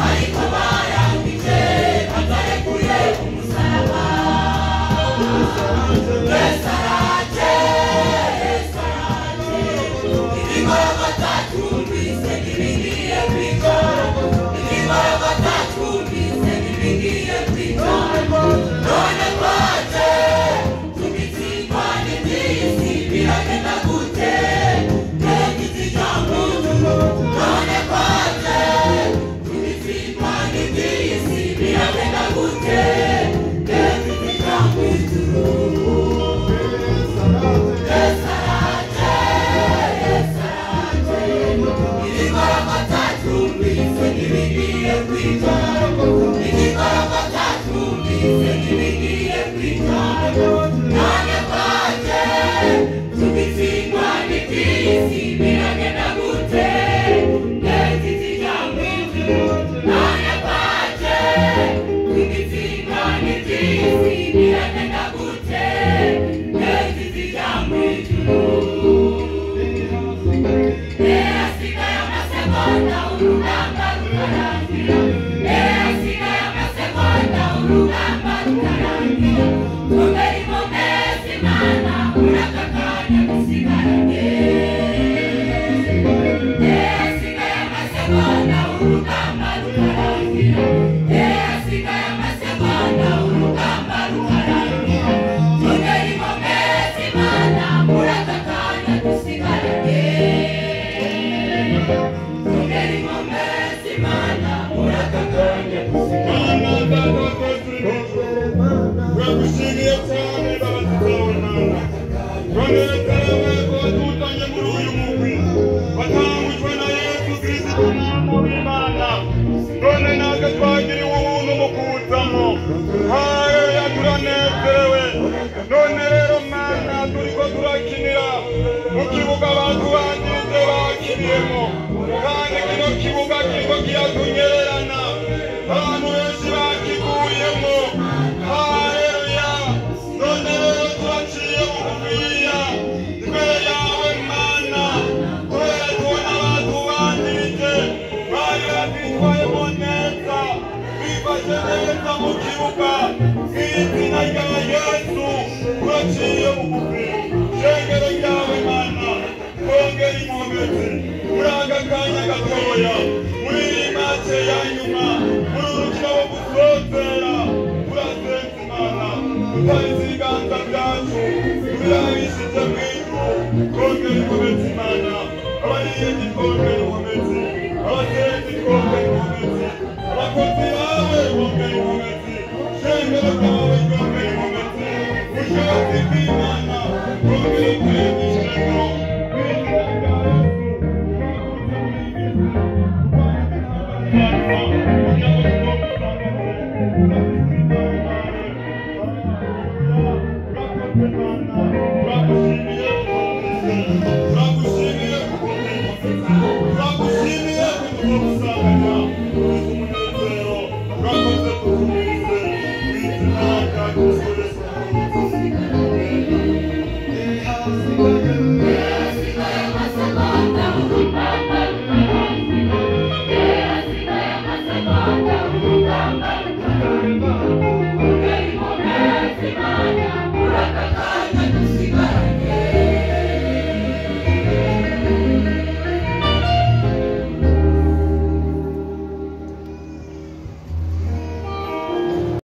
Ariko barangije batarekuye umusaraba. None rero Mana, turiko turakinira mu kibuga abantu banjirije bakiniyemo, kandi kino kibuga kiriko kiratunyererana, abantu benshi bakiguyemo. Haleluya! None rero turaciye bugufiya imbere yawe Mana, kubera tubona abantu banjirije bari babyitwayemo neza, bifashe neza mu kibuga. Mw'izina rya Yesu turaciye bugufi, shengero ryawe Mana, twongere inkomezi muri aka kanya gatoya, muri iyi match ya nyuma, muri uru rukino rwo gusozera. Turasenze Imana, tutarize ibiganza byacu tubirabishije mu ijuru. Twongere inkomezi Imana, abaririmbyi twongere inkomezi, abasenzi twongere inkomezi, abakozi bawe bongere inkomezi, shengero ryawe ryongere inkomezi, ubushobozi bw'Imana.